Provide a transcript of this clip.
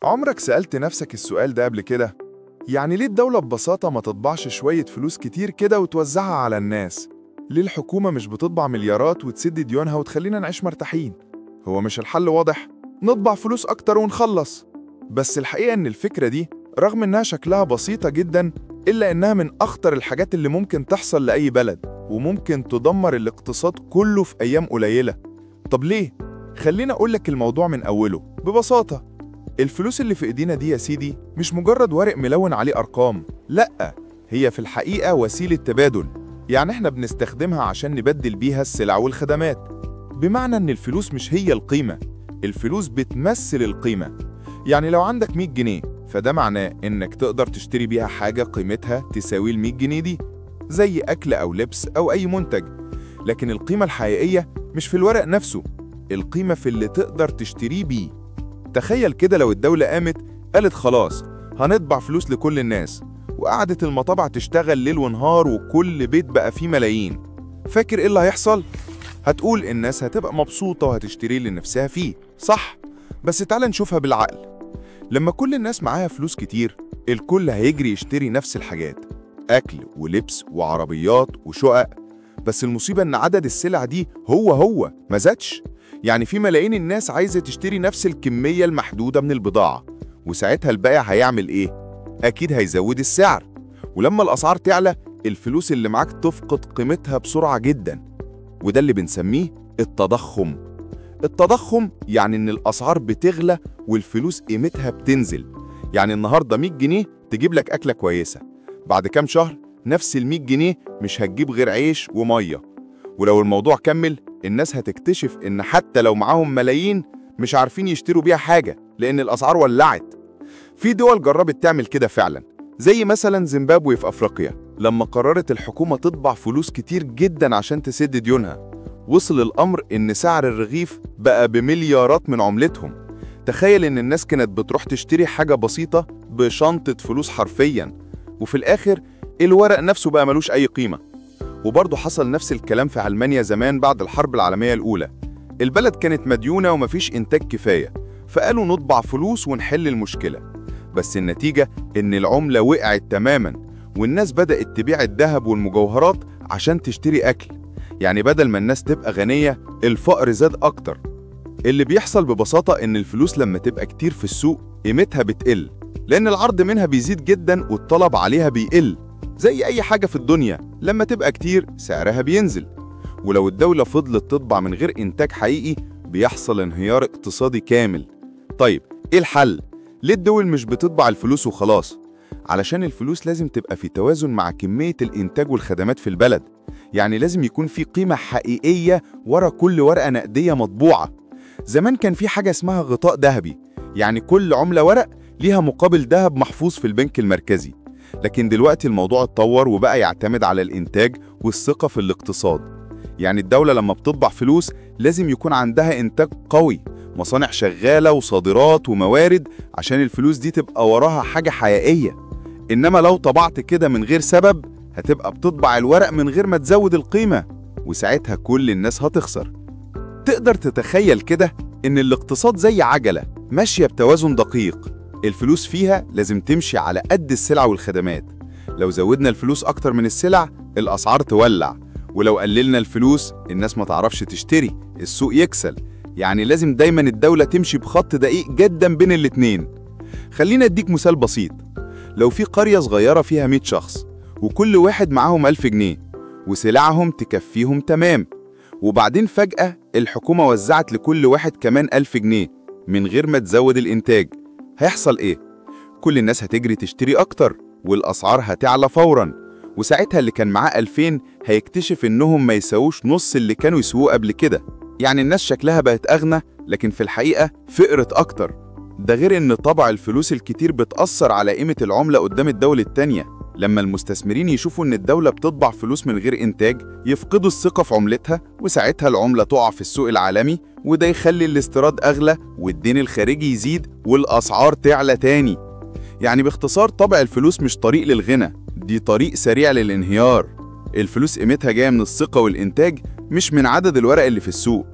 عمرك سألت نفسك السؤال ده قبل كده؟ يعني ليه الدولة ببساطة ما تطبعش شوية فلوس كتير كده وتوزعها على الناس؟ ليه الحكومة مش بتطبع مليارات وتسد ديونها وتخلينا نعيش مرتاحين؟ هو مش الحل واضح؟ نطبع فلوس أكتر ونخلص. بس الحقيقة إن الفكرة دي رغم إنها شكلها بسيطة جدا إلا إنها من أخطر الحاجات اللي ممكن تحصل لأي بلد، وممكن تدمر الاقتصاد كله في أيام قليلة. طب ليه؟ خلينا أقولك الموضوع من أوله ببساطة. الفلوس اللي في إيدينا دي يا سيدي مش مجرد ورق ملون عليه أرقام، لأ، هي في الحقيقة وسيلة تبادل. يعني إحنا بنستخدمها عشان نبدل بيها السلع والخدمات. بمعنى إن الفلوس مش هي القيمة، الفلوس بتمثل القيمة. يعني لو عندك 100 جنيه فده معناه إنك تقدر تشتري بيها حاجة قيمتها تساوي ال 100 جنيه دي، زي أكل أو لبس أو أي منتج. لكن القيمة الحقيقية مش في الورق نفسه، القيمة في اللي تقدر تشتريه بيه. تخيل كده لو الدولة قامت قالت خلاص هنطبع فلوس لكل الناس، وقعدت المطابع تشتغل ليل ونهار وكل بيت بقى فيه ملايين. فاكر إيه اللي هيحصل؟ هتقول الناس هتبقى مبسوطة وهتشتري اللي نفسها فيه، صح؟ بس تعال نشوفها بالعقل. لما كل الناس معاها فلوس كتير الكل هيجري يشتري نفس الحاجات، أكل ولبس وعربيات وشقق. بس المصيبة إن عدد السلع دي هو ما زادش. يعني في ملايين الناس عايزة تشتري نفس الكمية المحدودة من البضاعة، وساعتها البائع هيعمل إيه؟ أكيد هيزود السعر. ولما الأسعار تعلى الفلوس اللي معاك تفقد قيمتها بسرعة جدا، وده اللي بنسميه التضخم. التضخم يعني إن الأسعار بتغلى والفلوس قيمتها بتنزل. يعني النهاردة 100 جنيه تجيب لك أكلة كويسة، بعد كام شهر نفس ال 100 جنيه مش هتجيب غير عيش ومية. ولو الموضوع كمل الناس هتكتشف إن حتى لو معاهم ملايين مش عارفين يشتروا بيها حاجة لأن الأسعار ولعت. في دول جربت تعمل كده فعلا، زي مثلا زيمبابوي في أفريقيا لما قررت الحكومة تطبع فلوس كتير جدا عشان تسد ديونها. وصل الأمر إن سعر الرغيف بقى بمليارات من عملتهم. تخيل إن الناس كانت بتروح تشتري حاجة بسيطة بشنطة فلوس حرفيا، وفي الآخر الورق نفسه بقى ملوش أي قيمة. وبرضه حصل نفس الكلام في ألمانيا زمان بعد الحرب العالمية الأولى. البلد كانت مديونة ومفيش إنتاج كفاية، فقالوا نطبع فلوس ونحل المشكلة. بس النتيجة إن العملة وقعت تماماً، والناس بدأت تبيع الذهب والمجوهرات عشان تشتري أكل. يعني بدل ما الناس تبقى غنية الفقر زاد أكتر. اللي بيحصل ببساطة إن الفلوس لما تبقى كتير في السوق قيمتها بتقل، لأن العرض منها بيزيد جداً والطلب عليها بيقل. زي أي حاجة في الدنيا لما تبقى كتير سعرها بينزل. ولو الدولة فضلت تطبع من غير إنتاج حقيقي بيحصل انهيار اقتصادي كامل. طيب إيه الحل؟ ليه الدول مش بتطبع الفلوس وخلاص؟ علشان الفلوس لازم تبقى في توازن مع كمية الإنتاج والخدمات في البلد. يعني لازم يكون في قيمة حقيقية ورا كل ورقة نقدية مطبوعة. زمان كان في حاجة اسمها غطاء ذهبي، يعني كل عملة ورق ليها مقابل ذهب محفوظ في البنك المركزي. لكن دلوقتي الموضوع اتطور وبقى يعتمد على الإنتاج والثقة في الاقتصاد. يعني الدولة لما بتطبع فلوس لازم يكون عندها إنتاج قوي، مصانع شغالة وصادرات وموارد، عشان الفلوس دي تبقى وراها حاجة حقيقية. إنما لو طبعت كده من غير سبب هتبقى بتطبع الورق من غير ما تزود القيمة، وساعتها كل الناس هتخسر. تقدر تتخيل كده إن الاقتصاد زي عجلة ماشية بتوازن دقيق، الفلوس فيها لازم تمشي على قد السلع والخدمات. لو زودنا الفلوس أكتر من السلع الأسعار تولع، ولو قللنا الفلوس الناس ما تعرفش تشتري، السوق يكسل. يعني لازم دايما الدولة تمشي بخط دقيق جدا بين الاتنين. خلينا أديك مثال بسيط. لو في قرية صغيرة فيها 100 شخص وكل واحد معاهم 1000 جنيه وسلعهم تكفيهم تمام، وبعدين فجأة الحكومة وزعت لكل واحد كمان 1000 جنيه من غير ما تزود الإنتاج، هيحصل إيه؟ كل الناس هتجري تشتري أكتر والأسعار هتعلى فوراً، وساعتها اللي كان معاه 2000 هيكتشف إنهم ما يساووش نص اللي كانوا يسووه قبل كده. يعني الناس شكلها بقت أغنى لكن في الحقيقة فقرت أكتر. ده غير إن طبع الفلوس الكتير بتأثر على قيمة العملة قدام الدولة التانية. لما المستثمرين يشوفوا إن الدولة بتطبع فلوس من غير إنتاج يفقدوا الثقة في عملتها، وساعتها العملة تقع في السوق العالمي، وده يخلي الاستيراد أغلى والدين الخارجي يزيد والأسعار تعلى تاني. يعني باختصار طبع الفلوس مش طريق للغنى، دي طريق سريع للانهيار. الفلوس قيمتها جاية من الثقة والإنتاج، مش من عدد الورق اللي في السوق.